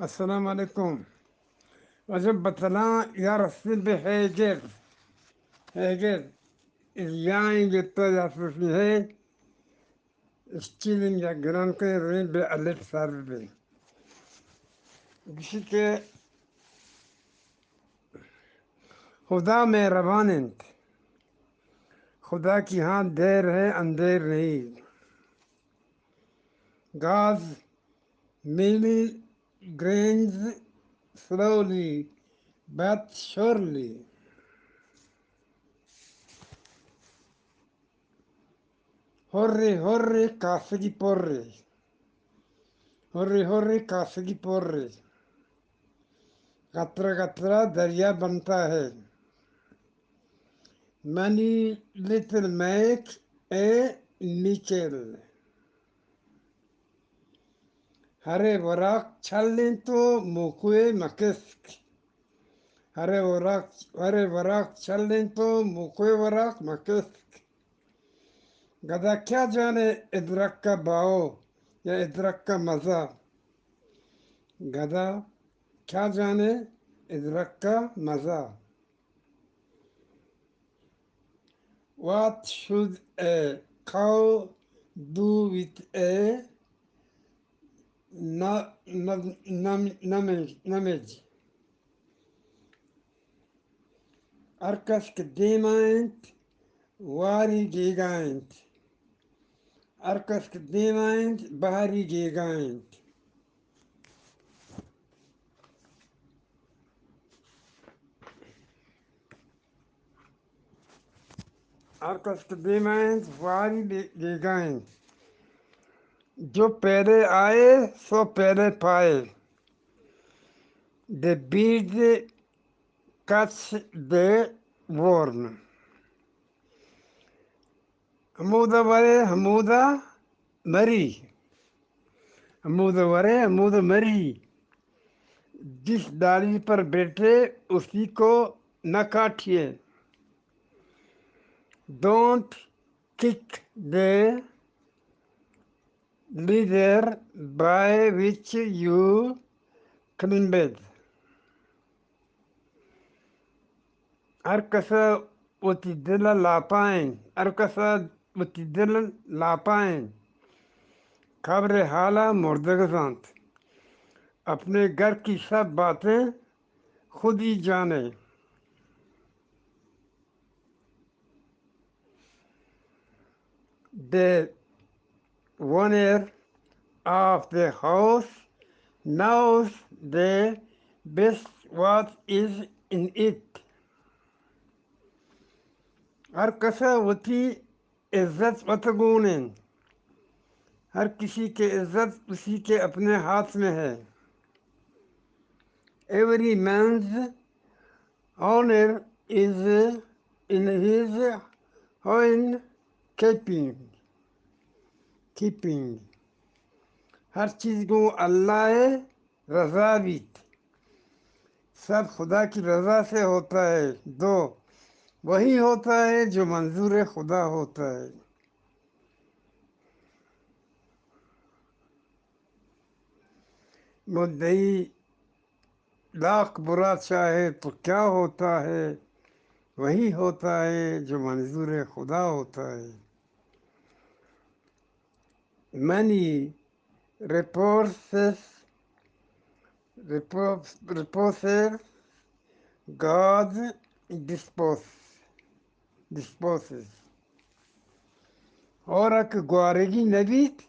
السلام علیکم. واجہ بتلاں یا رستے بہ ہیگر. ہیگر. یائیں گتا یا سوشی ہے. اسٹیلنگ یا گران کے رویں بہ الف سر بہ. گشی کہ خدا مہربان انت. خدا کی ہاں دیر ہے، اندھیر نہیں. گاز میلی گرینز سلولی بٹ شورلی. ہرے ہرے کاسگی پرے. ہرے ہرے کاسگی پرے. قطرہ قطرہ دریا بنتا ہے. منی لٹل میک اے نیکل. ہرے وراک چھلیں تو موکوئے مکسک. ہرے وراک، ہرے وراک چھلیں تو موکوئے وراک مکسک. گدا کیا جانے ادرک کا باؤ یا ادرک کا مزہ. گدا کیا جانے ادرک کا مزہ. What should a cow do with a nu-, nu-, num-, numbage, numbage? ہر کس کہ دیما انت، واری گیگا انت. ہر کس کہ دیما انت، بہاری گیگا انت. ہر کس کہ دیما انت، واری بے-، گیگا انت. جو پہلے آئے، سو پہلے پائے. The bees catch the worm. ہمودا ورے، ہمودا مری. ہمودا ورے، ہمودا مری. جس ڈالی پر بیٹھے، اسی کو نہ کاٹیے. Don't kick the leather by which you climbed. ہر کس ءَ وتی دل ءَ لاپائیں، ہر کس ءَ وتی دل ءَ لاپائیں. قبر حال ءَ مردگ زانت. اپنے گھر کی سب باتیں خود ہی جانے. The owner of the house knows the best what is in it. ہر کس ءَ وتی عزت وت گون انت. ہر کسی کی عزت اسی کے اپنے ہاتھ میں ہے. Every man's honor is in his own keeping. Keeping. ہر چیز گوں اللہ ءِ رضا بیت. سب خدا کی رضا سے ہوتا ہے. دو، وہی ہوتا ہے جو منظور خدا ہوتا ہے. مدعی لاکھ برا چاہے تو کیا ہوتا ہے، وہی ہوتا ہے جو منظور خدا ہوتا ہے. Many resources, resources God dispose-, disposes. ہورک گوارگی نہ بیت،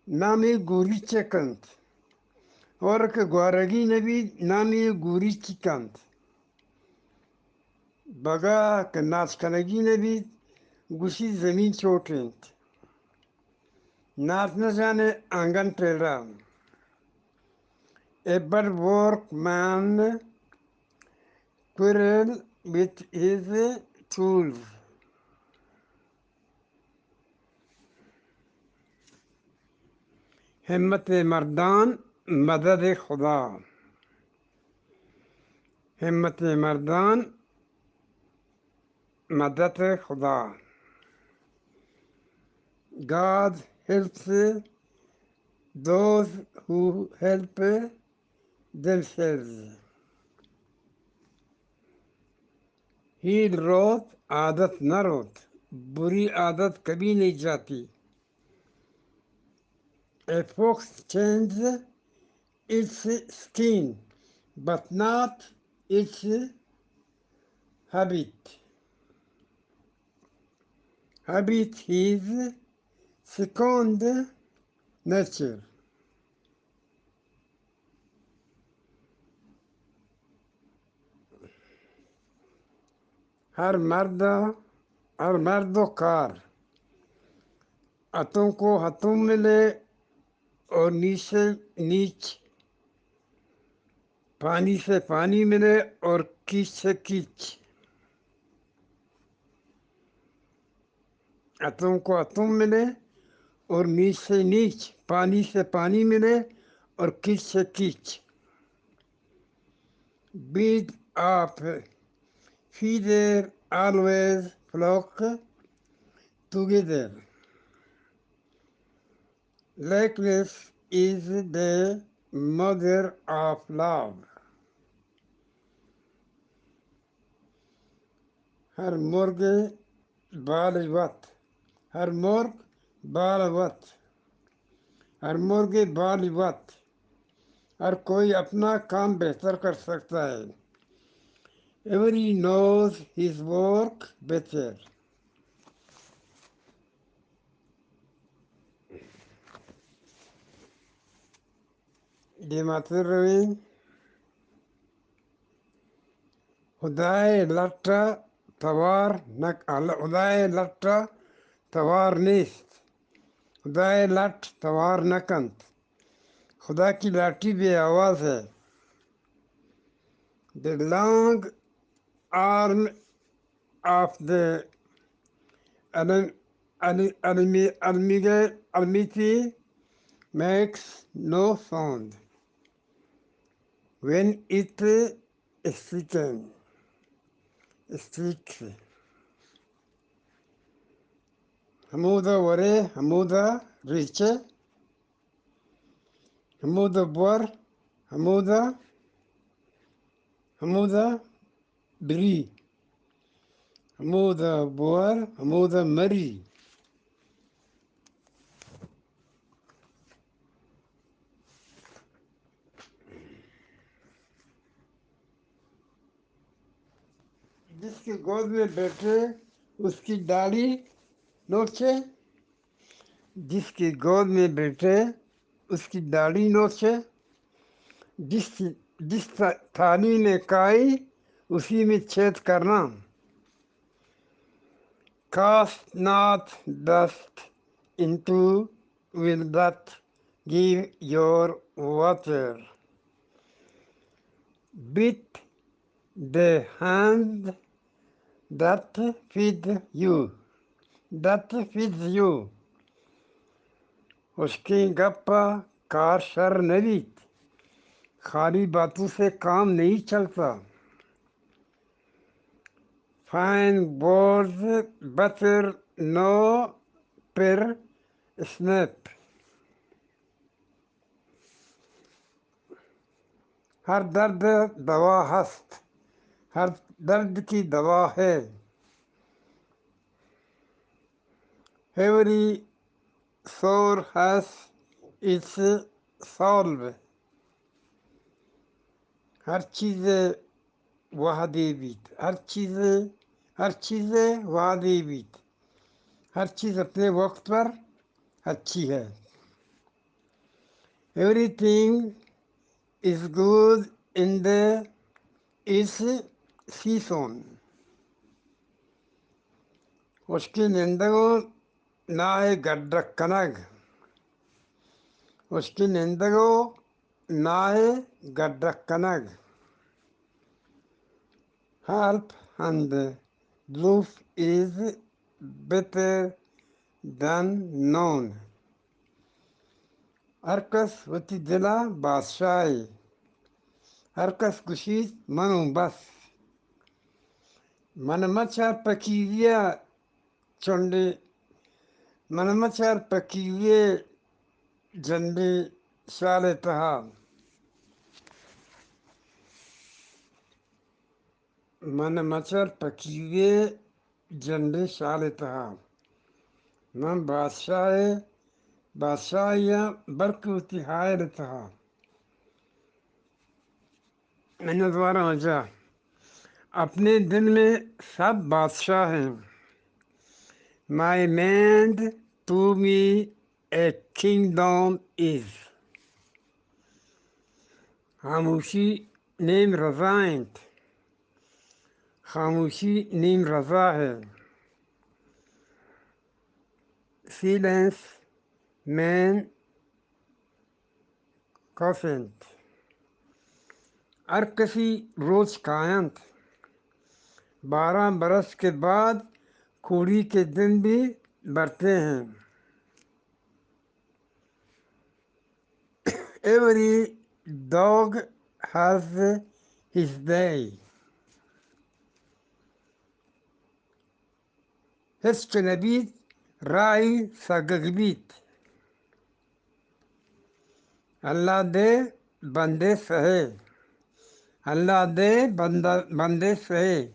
نامی گوری چہ کنت. ہورک گوارگی نہ بیت، نامی گوری چی کنت. بگا کہ ناچ کنگی نہ بیت، گوشی زمین چوٹ انت. ناچ نہ جانے آنگن ٹیڑا. A bad workman quarrel with his tools. ہمت مردان مدد خدا. ہمت مردان مدد خدا. God helps those who help themselves. ہیل روت، عادت نہ روت، بری عادت کبھی نہیں جاتی. A fox changes its skin, but not its habit. Habit is second nature. ہر مرد، ہر مرد و کار. ہتوں کو ہتوں ملے اور نیچ سے نیچ، پانی سے پانی ملے اور کیچ سے کیچ. ہتوں کو ہتوں ملے اور نیچ سے نیچ، پانی سے پانی ملے اور کیچ سے کیچ. Breed of feather always flock together. Likeness is the mother of love. ہر مرغ بال وت، ہر مرغ بال وت، ہر مرغ بال وت. ہر کوئی اپنا کام بہتر کر سکتا ہے. Every knows his work better. دیماتر رویں. ہدائے لٹ ءَ توار نہ، ہدائے لٹ ءَ توار نیست. ہدائے لٹ توار نہ کنت. خدا کی لاٹھی بے آواز ہے. The long arm of the Alm-, Alm-, Almi-, Almighty makes no sound when it speaking, speaks. ہمودا ورے، ہمودا ریچے، ہمودا بور، ہمودا، ہمودا بری، ہمودا بور، ہمودا مری. جس کی گود میں بیٹھے، اس کی داڑھی نوچے. جس کی گود میں بیٹھے، اس کی داڑھی نوچے. جس، جس تھا-، تھالی میں کائی، اسی میں چھید کرنا. Cast not dust into well, but give your water. Beat the hand that feed you, that feeds you. ہشکیں گپ ءَ کار شر نہ بیت. خالی باتوں سے کام نہیں چلتا. Fine words better no per snap. ہر درد دوا ہست، ہر درد کی دوا ہے. Every sore has its salve. ہر چیز وہدے بیت، ہر چیز، ہر چیز وہدے بیت، ہر چیز اپنے وقت پر اچھی ہے. Everything is good in the its season. ہشکیں نندگ ءُ ناہ ءِ گڈک کنگ. ہشکیں نندگ ءُ ناہ ءِ گڈک کنگ. Half and loaf is better than none. ہر کس وتی دل ءِ بادشاہے. ہر کس گوشیت من اوں بس. من مچار پکیری ءِ چنڈے، من مچار پکیری ءِ جنڈے شال ءِ تہا. من مچر پکیوے جنڈے شال ءِ تہا۔ من بادشاہ ءِ، بادشاہی آں بلکہ وتی حائل ءِ تہا۔ من دوبارہ واجہ، اپنے دل میں سب بادشاہ ہیں۔ My mind to me a kingdom is۔ خاموشی نیم رضا انت۔ خاموشی نیم رضا ہے۔ Silence means consent۔ ہر کسی روچ کاینت۔ بارہ برس کے بعد کوڑی کے دن بھی برتے ہیں۔ Every dog has his day۔ ہچ کہ نہ بیت، راہی سگگ بیت۔ اللہ دے بندے سہے۔ اللہ دے بندہ، بندے سہے۔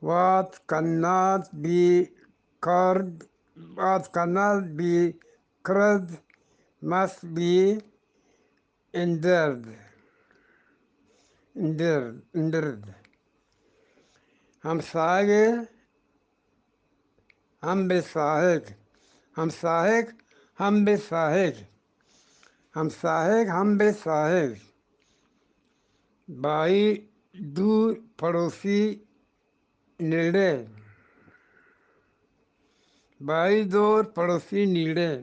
What cannot be cured, what cannot be cured must be endured۔ Endured، endured۔ ہم ساہگ ہم بے ساہگ، ہم ساہگ ہم بے ساہگ، ہم ساہگ ہم بے ساہگ۔ بھائی دور پڑوسی نیڑے، بھائی دور پڑوسی نیڑے۔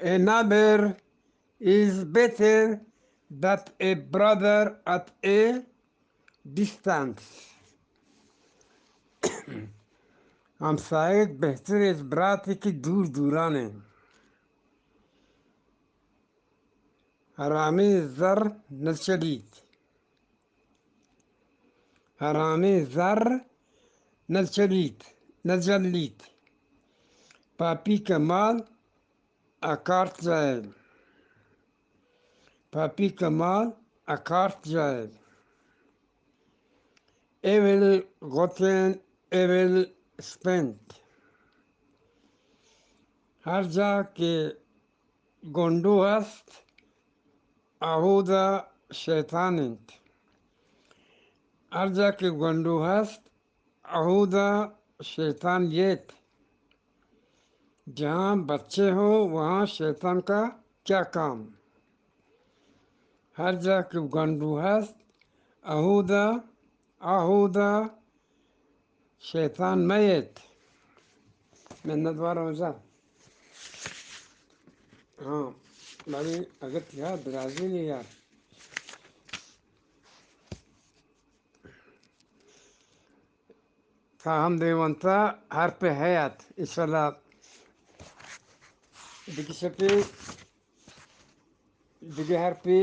A neighbor is better than a brother at a distance۔ ہمساہگ بہتر از براتے کہ دور دوران انت۔ حرامیں زر نہ چلیت۔ حرامیں زر نہ چلیت، نہ جلیت۔ پاپی کا مال اکارت جائے۔ پاپی کا مال اکارت جائے۔ Evil gotten, evil spent۔ ہر جا کہ گونڈو ہست، اہودا شیطان انت۔ ہر جا کہ گونڈو ہست، اہودا شیطان یت۔ جہاں بچے ہو، وہاں شیطان کا کیا کام؟ ہر جا کہ گونڈو ہست، اہودا، اہودا شیطان مہ یت۔ منت وار ہوں جا۔ ہاں، بلے اگر تیار درازی نہیں یار۔ تا ہم دیوانتا حرف حیات، انشاءاللہ۔ دگہ شپے دگہ حرفے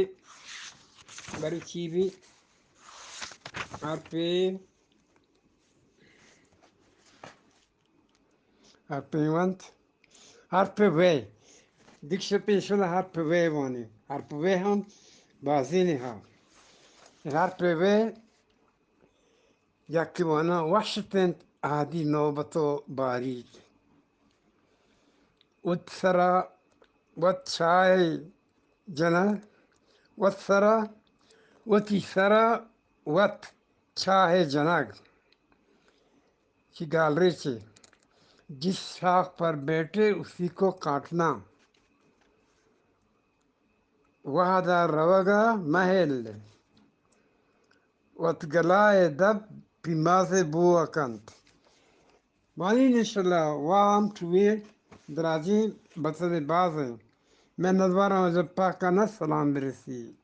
بری چی بی؟ حرفے، حرفے وانت، حرف وے۔ دگہ شپے انشاءاللہ حرف وے وانی۔ حرف وے ہم بازینے ہا۔ حرف وے یکے وانا وش اتنت، اہدی نوبت و باریگ۔ وت سرا وت چاہے جنگ، وت سرا، وتی سرا وت چاہے جنگ۔ چی گالریچے، جس شاخ پر بیٹھے اسی کو کاٹنا۔ وہدا روگا مہل، وت گلائے دپ پیمازے بو کنت۔ وانی انشاءاللہ وام چوئے درازیں بتنے بازیں۔ میں ندوارا جب پاکانا سلام برسی۔